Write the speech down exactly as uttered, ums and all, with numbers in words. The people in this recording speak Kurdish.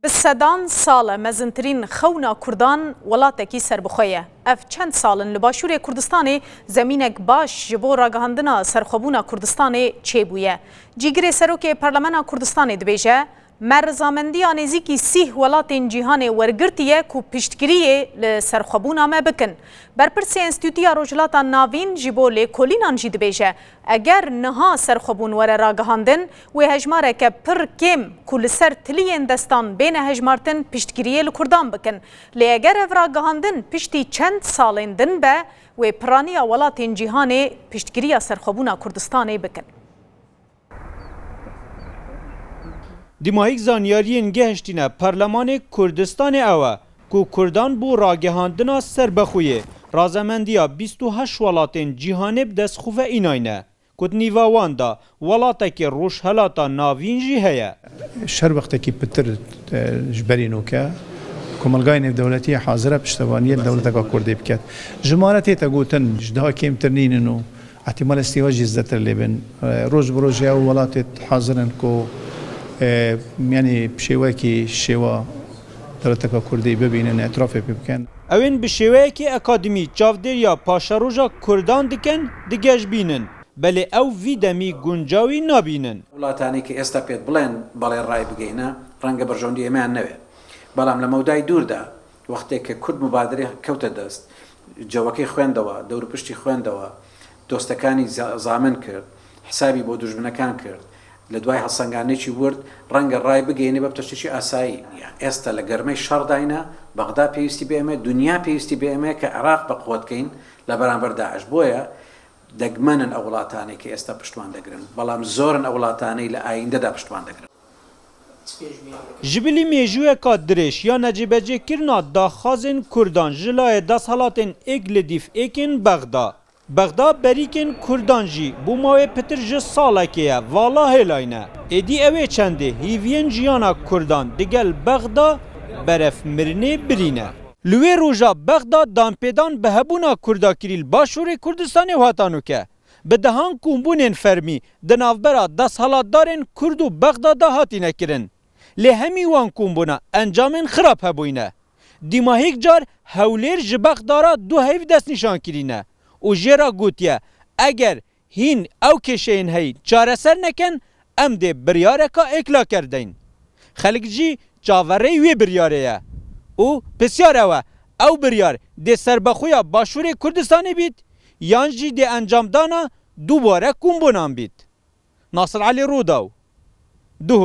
Sedan sal e mezintirîn xewna Kurdan welatekî serbixwe ye. Ev çend sal in li Başûrê Kurdistanê zemînek baş ji bo ragihandina serxwebûna Kurdistanê çêbûye. Cîgirê Serokê Parlemena Kurdistanê dibêje, Me rizamendiya nêzîkî sîh welatên cîhanê wergirtiye ku piştgiriyê li serxwebûna me bikin. Berpirsê Enstîtuya Rojhilata Navîn ji bo lêkolînan jî dibêje, eger niha serxwebûn were ragihandin, wê hejmareke pir kêm ku li ser tiliyên destan bêne hejmartin piştgiriyê li Kurdan bikin. Lê eger ev ragihandin piştî çend salên din be, wê piraniya welatên cîhanê piştgiriya serxwebûna Kurdistanê bikin. Dîmahîk zanyariyên gehiştîne Parlemanê Kurdistanê ew e ku Kurdan bo ragihandina serbexwiyê razemendiya bîst û heşt welatên cîhanê bi dest xwe ve înayne, ku di nîva wan de welatekî Rojhelata Navîn jî heye. Şer wextekî pitir, e, ji berî nûke, Komelgayê Nêvdewletî hazir e piştevaniyê li dewleteka Kurdî biket. Jimare tête gotin, ji daha kêmtir nînin û Ehtimal estî wa jî zêdetir lê bin. E, roj bi rojê ew welatê hazir in ku, e, yanî bi şêwekî şêwa dewleteka Kurdî bibînin, îtirafê pê bikin. Ew ên bi şêweyekî akademî çavdêriya paşeroja Kurdan dikin, digejbînin. Belê ew vî demî guncawî nabînin. Welatane ke êsta pê bڵێن بەڵێ ڕای بگەینە، ڕەنگە بەرژەوەندی ئێمەیان نەوێ. بەڵام لە مەودای دووردا، وەختێک کە کورد مبادرەی کەوتە دەست، جەوەکەی خوێندەوە، دەوروپشتی خوێندەوە، دۆستەکانی زا-، زامن کرد، حسابی بۆ دوژمنەکان کرد، لە دوای هەڵسەنگاندنێکی ورد ڕەنگە ڕای بگەینێ بە شتێکی ئاسایی. ئێستا لە گەرمەی شەڕداینە، بەغدا پێویستی بە ئێمە، دنیا پێویستی بە ئێمە کە عێراق بە قوت کەین لە بەرامبەر داعش. بۆیە دەگمەنن ئەو وڵاتانەی کە ئێستا پشتمان دەگرن، بەڵام زۆرن ئەو وڵاتانەی لە ئایندەدا پشتمان دەگرن. Ji bilî mêjûyeka dirêj ya necêbecêkirina daxwazên Kurdan ji layê desthilatên êk li dîv êk ên Bexda. Bexda berîkên Kurdan jî bû mawê pitir ji salekê ye vala hêlayne. Êdî ew ê çendê hîviyên jiyana Kurdan digel Bexda berev mirinê birîne. Li wê roja Bexda danpêdan bi hebûna Kurda kirî li Başûrê Kurdistanê û heta nûke. Bi dehan kombûnên fermî di navbera desthilatdarên Kurd û Bexda de hatine kirin. Lê hemî wan kombûna encamên xirab hebûyne. Dîmahîk car Hewlêr ji Bexda re du heyv destnîşan kirîne û jê re gotiye, eger hîn ew kêşeyên heyî çareser nekin, em dê biryareka êklaker deyn. Xelk jî çaverêy wê biryarê ye û pisyar ew e, ew biryar dê serbexweya Başûrê Kurdistanê bît yan jî dê encamdana dubare kombûnan bît? Nasir Elî Rûdaw, Duhok.